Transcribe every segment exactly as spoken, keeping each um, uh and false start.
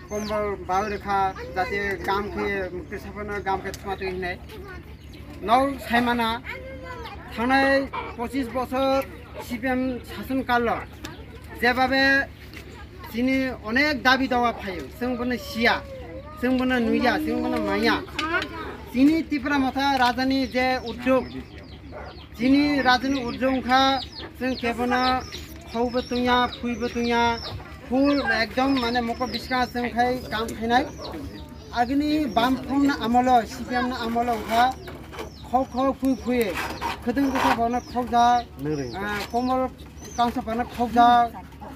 Kombol bawi rwkha, jate gam khe mukti saphano gam khe thuma twi hinai. Nok saimana, thangnai pochis bosor C P M sason kalo jebabe chini onek dabi dawa phaio, chwng bono siya, chwng bono nuya, chwng bono manya. Chini Tipra Motha rajani je uddog, chini rajani uddog wngkha, chwng kebono khaubo tungya, phuibo tungya, full ekdom mane mokol bwskango chwng khai kam khainai. Agini Bamfront ni amolo, C P M ni amolo wngkha, khau khau phui phui, khwdwng bwsa bono khaujak, ah, komol kangsa bono khaujak,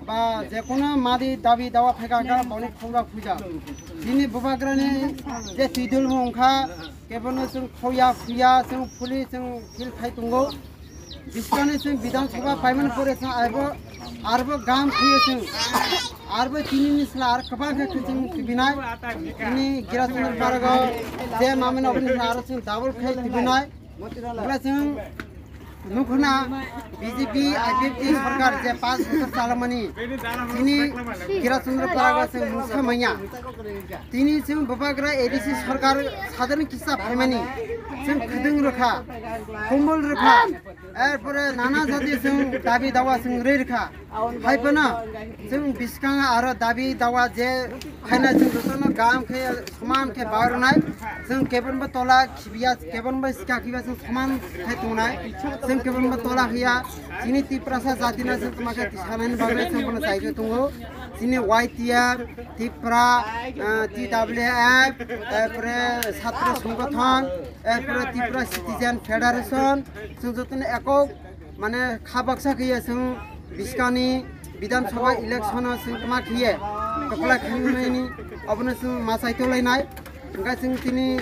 ba jekono madi dabi dawa phaikha kha bono khaujak phuijak. Chini bubagrani je twidul wngkha, kebono chwng khauya phuya, chwng phuli, chwng feel khai tongo. Biskani chwng Bidhan Sabha paimani pore chwng arbo, arbo gam khuye chwng. Arbo tini ni sla ar kwbang khe chwng tibinai. Tini Girachandra Parago je mamani oboni sla aro chwng double khe tibinai. Bwla chwng nukhuna B J P I P F T sarkar je panch bosor chalamani. Tini Girachandra Parago chwng mungsa manya. Tini chwng bubagra A D C sarkar sadharni kisa phaimani. Chwng khwdwng rwkha, kombol rwkha, erpore nana jati chwng dabi dawa chwng rwi rwkha. Hai phano chwng bwskango aro dabi dawa je khaina chwng jotono gam khe soman khe baharnai. Chwng kebonbo tola khibiya, kebonbo sika khibiya chwng soman khai tongnai. Chwng kebonbo tola khiya. Chini Tiprasa jatina chwng tongma khe tisanani bagwi chwng bono chaijak tongo. Chini Y T F, Tipra, ah, T W F, erpore Chhatra Songothon, erpore Tipra Citizen Federation, chwng jotono ekok mane kha baksa khiye chwng bwskangni Bidhan Sabha election o chwng kwma khiye kwplai khaimani obono chwng ma chaitolainai. Hwnkhe chwng tini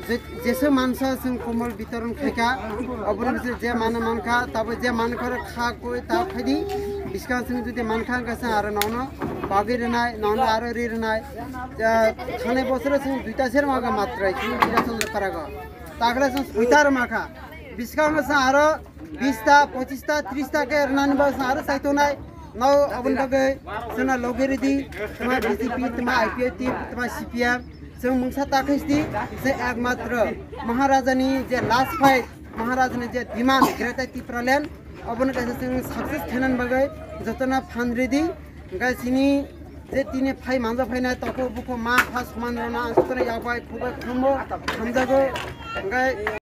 je, jesa mansa chwng komol bitoron khaikha, obono se je mano mankha, tabo je mankha kha koi ta khaidi, bwskang chwng jodi mankha hwnkhe chwng aro nono bagwi rwnai, nono aro ri rwnai. Ja, thangnai bosoro chwng duita serma ga matrai chwng Girachandra Parago. Takle chwng soita rwma kha. Bwskango chwng aro bista, pochista, trista khe rwnani bagwi chwng aro chaitonai. No, aboni bagwi chwngno logi ridi, tma B J P, tma I P F T, tma C P M. Chwng mungsa ta khe sidi, chwng ekmatro Maharajani je last fight, Maharajani je demand, Greater Tipraland, obono kaisa chwng success khainani bagwi jotono phan ridi. Hwnkhe chini je tini phai manja phainai toko buko ma pha soman rwna ang jotono yak bai khuk bai khumbo hamjago. Hwnkhe